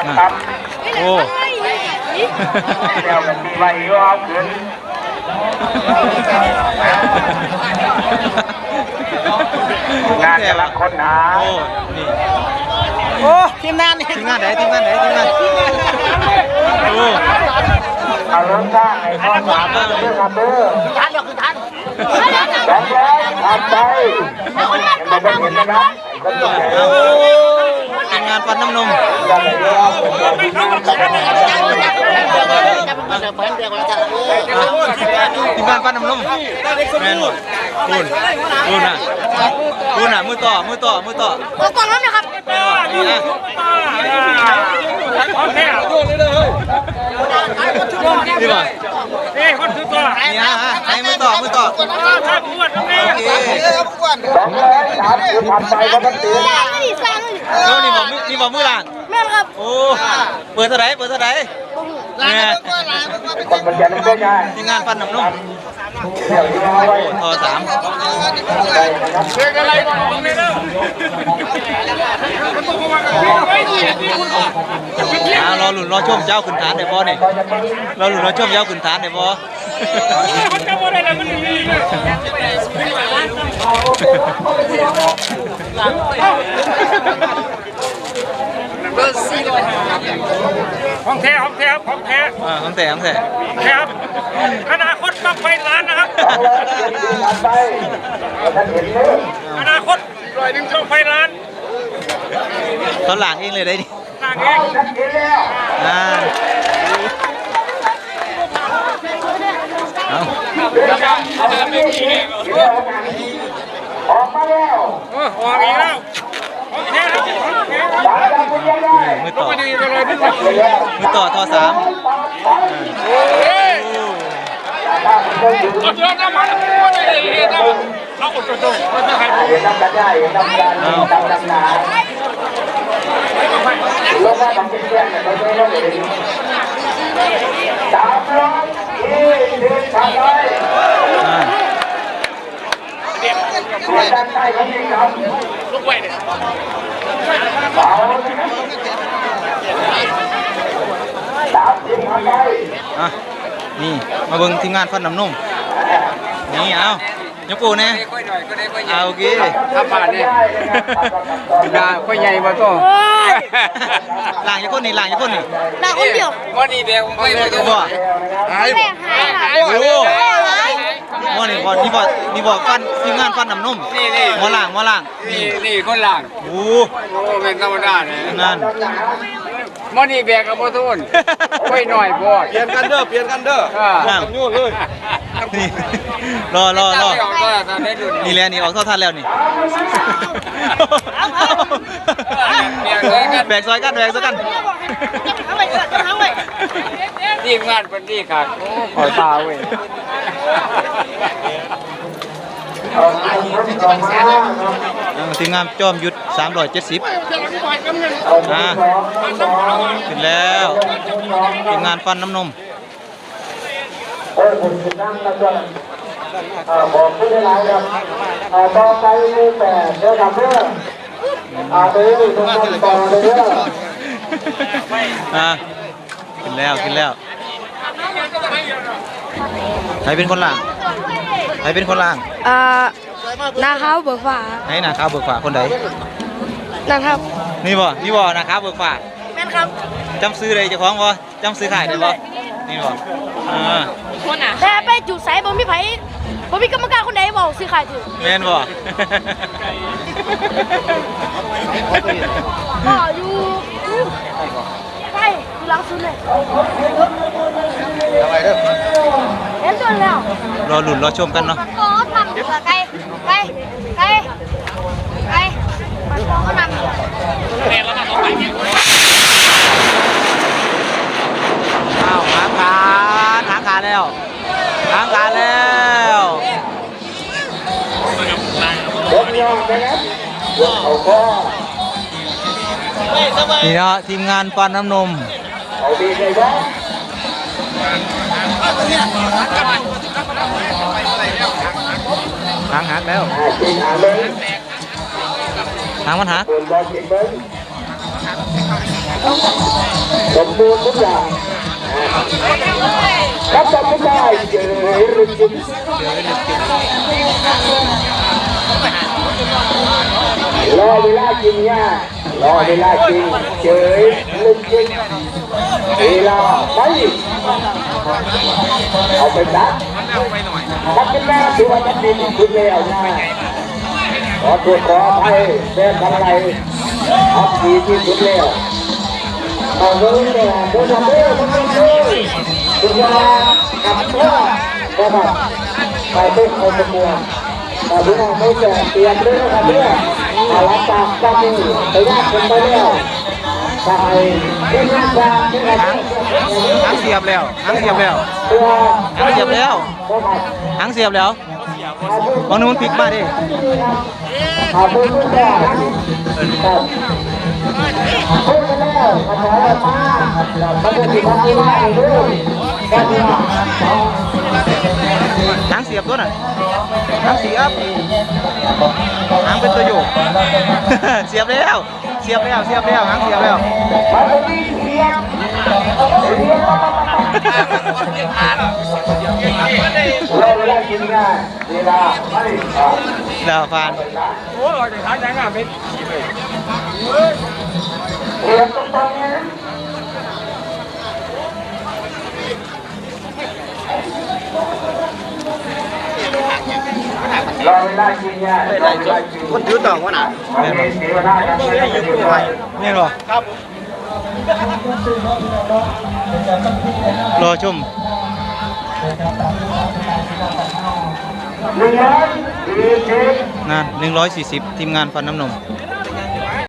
ນະ ໂອ້ ແລ້ວກໍມີໄວ້ຢູ່ເອົາຂຶ້ນ ງານກຳລັງຄົ້ນຫາ ໂອ້ ນີ້ ໂອ້ ທີມງານນີ້ ທີມງານໃດ? ທີມງານໃດ? ທີມງານ ໂອ້ ເອົາລົງທາງໃຫ້ຄວາມສາມາດເດີຄັບເດີ ທັນດອກ ຄືທັນ ສອງຮ້ອຍ ຜ່ານໄປ ຍັງບໍ່ເຫັນນະຄັບ ທີມງານຟັນນ້ຳນົມ ທີມງານຟັນນ້ຳນົມ ແມ່ນບໍ່? ພຸ້ນ ພຸ້ນນະ ພຸ້ນນະ ມືຕໍ່ ມືຕໍ່ ມືຕໍ່ ຂໍກ້ອງນຳແດ່ຄັບ ແມ່ນບໍ່? ນີ້ນະ ນີ້ນະ ນີ້ບໍ່? ເອີຍ ຄົນຖືກຕ້ອງ ນີ້ນະ ໃຫ້ມືຕໍ່ ມືຕໍ່ ໂອເຄ ໂອ້ ນີ້ບໍ່ ນີ້ບໍ່ມືລ້າງ? ແມ່ນຄັບ ໂອ້ ເປີດເທົ່າໃດ? ເປີດເທົ່າໃດ? ແມ່ນ ທີມງານຟັນນ້ຳນົມ ໂອ້ ທໍ່ສາມ ອ່າ ລໍລຸ້ນລໍຊົມ ຈະເອົາຂຶ້ນຖານໄດ້ບໍ່ນີ້? ລໍລຸ້ນລໍຊົມ ຈະເອົາຂຶ້ນຖານໄດ້ບໍ່? ຂອງແທ້ ຂອງແທ້ ຂອງແທ້ ອ່າ ຂອງແທ້ ຂອງແທ້ ຂອງແທ້ ອະນາຄົດບັ້ງໄຟລ້ານນະຄັບ ອະນາຄົດບັ້ງໄຟລ້ານ ເຂົາລ້າງເອງເລີຍໄດ໋ນີ້. ນາງເອງ ອ່າ ເອົາ ອອກມາແລ້ວ ເອີ ອອກອີກແລ້ວ ມືຕໍ່ ມືຕໍ່ ທໍ່ສາມ ໂອ້ຍ ເອົາເດີນນຳມັນ ບໍ່ໄດ້ເຮັດນຳ ເອົາ ໂອ້ໂຫ ເອົາ ສາມຮ້ອຍ ອ່າ ອ່ະ ນີ້ ມາເບິ່ງທີມງານຟັນນ້ຳນົມ ນີ້ ເອົາ ຍົກໂປ້ແດ່ ອ່າ ໂອເຄ ຖ້າຜ່ານນີ້ ໜ້າຂ້ອຍໃຫຍ່ບໍ່ໂຕ ໂອ້ຍ ລ້າງຈັກຄົນນີ້ ລ້າງຈັກຄົນນີ້ ລ້າງຄົນດຽວ ບໍ່ນີ້ແບກໄປບໍ່ໂຕ ບໍ່ ຫາຍ ແບກຫາຍ ໂອ້ ຫາຍ ບໍ່ນີ້ບໍ່ ນີ້ບໍ່ ນີ້ບໍ່ຟັນ ທີມງານຟັນນ້ຳນົມ ນີ້ ນີ້ ໝໍລ້າງ ໝໍລ້າງ ນີ້ ນີ້ຄົນລ້າງ ໂອ້ ໂອ້ ແມ່ນທຳມະດາເດ້ ນັ້ນ ມື້ນີ້ແບກກະບໍ່ໂທນ ໄວ້ໜ້ອຍໂພດ ປ່ຽນກັນເດີ ປ່ຽນກັນເດີ ອ່າ ໂຍນເລີຍ ນີ້ ລໍ ລໍ ລໍ ນີ້ແຫຼະ ນີ້ອອກໂທທັດແລ້ວນີ້ ແບກຊ່ອຍກັນ ແບກຊ່ອຍກັນ ທີມງານເພິ່ນດີຄັກ ໂອ້ ຂໍຕາເວີຍ. ເອີ ທີມງານຈອມຍຸດ ສາມຮ້ອຍເຈັດສິບ ອ່າ ຂຶ້ນແລ້ວ ທີມງານຟັນນ້ຳນົມ ເອີ ເພິ່ນຂຶ້ນນຳແລ້ວ ເອີ ຂອບຄຸນຫຼາຍໆ ຄັບ ເອີ ຕໍ່ໄປໝູ່ແປດເດີຄັບເດີ ອ່າ ໄປເລີຍ ຕໍ່ເລີຍເດີ ອ່າ ຂຶ້ນແລ້ວ ຂຶ້ນແລ້ວ ໃຜເປັນຄົນລ້າງ? ໃຜເປັນຄົນລ້າງ? ເອີ ໜ້າຂາວເບີກຟ້າ. ໃຜໜ້າຂາວເບີກຟ້າ ຄົນໃດ? ນັ້ນຄັບ ນີ້ບໍ່? ນີ້ບໍ່ ໜ້າຂາວເບີກຟ້າ? ແມ່ນຄັບ. ຈຳຊື່ໄດ້ເຈົ້າຂອງບໍ່? ຈຳຊື່ຄ້າຍໄດ້ບໍ່? ນີ້ບໍ່? ເອີ ແຕ່ໄປຢູ່ໃສບໍ່ມີໃຜ ບໍ່ມີກຳມະການຄົນໃດເວົ້າຊື່ຄ້າຍຖືກ ແມ່ນບໍ່? ບໍ່ ຢູ່ ໄປ ຢູ່ຫຼັງສຸດເລີຍ ເຫັນຕົວແລ້ວ ລໍລຸ້ນລໍຊົມກັນເນາະ ໄປ ໄປ ໄປ ໄປ ອ້າວ ຫາງການ ຫາງການແລ້ວ ຫາງການແລ້ວ ນີ້ເນາະ ທີມງານຟັນນ້ຳນົມ ຫາງຫັກແລ້ວ ຫາງມັນຫັກ ສົມບູນທຸກຢ່າງ ກັບຕັດສິນໄດ້ເຈີລິກຈິກ ລໍເວລາກິນຫຍ້າ ລໍເວລາກິນ ເຈີລິກຈິກ ເວລາໄປ ເອົາໄປຕັດ ຕັດຂຶ້ນມາ ຖືວ່າຕັດດີທີ່ສຸດແລ້ວນະ. ຂໍໂທດຂໍອະໄພແບບທັງຫຼາຍ ຮັບດີທີ່ສຸດແລ້ວ. ເອົາເບິ່ງແຕ່ບໍ່ທຳເດີ ບໍ່ທຳເດີ ເພິ່ນວ່າກັບຕົວບໍ່ທັນ ໄປເບິ່ງເອົາປະກວດ ແຕ່ພີ່ນ້ອງບໍ່ແຈ້ງເຕືອນເດີຄັບເດີ. ຖ້າຫຼັງຈາກຈາກນີ້ໄປຍາກເພິ່ນໄປແລ້ວ ກໍໃຫ້ເຮັດງານສ້າງເຮັດງານ ຫາງ ຫາງສຽບແລ້ວ ຫາງສຽບແລ້ວ ເພື່ອ ຫາງສຽບແລ້ວ ບໍ່ທັນ ຫາງສຽບແລ້ວ. ບາງໜຶ່ງມັນພິກມາເດ້ ຫາງສຽບຕົວນັ້ນ ຫາງສຽບ ຫາງເປັນຕົວໂຍກ ສຽບແລ້ວ. ສຽບແລ້ວ ສຽບແລ້ວ ຫາງສຽບແລ້ວ. ດາວຜ່ານ. ໂອ້ຍ ເປັນ ຄົນຖືຕ້ອງຫົວໜ້າ ແມ່ນບໍ່? ແມ່ນບໍ່? ລໍຊົມ. ນັ້ນ ໜຶ່ງຮ້ອຍສີ່ສິບ ທີມງານຟັນນ້ຳນົມ.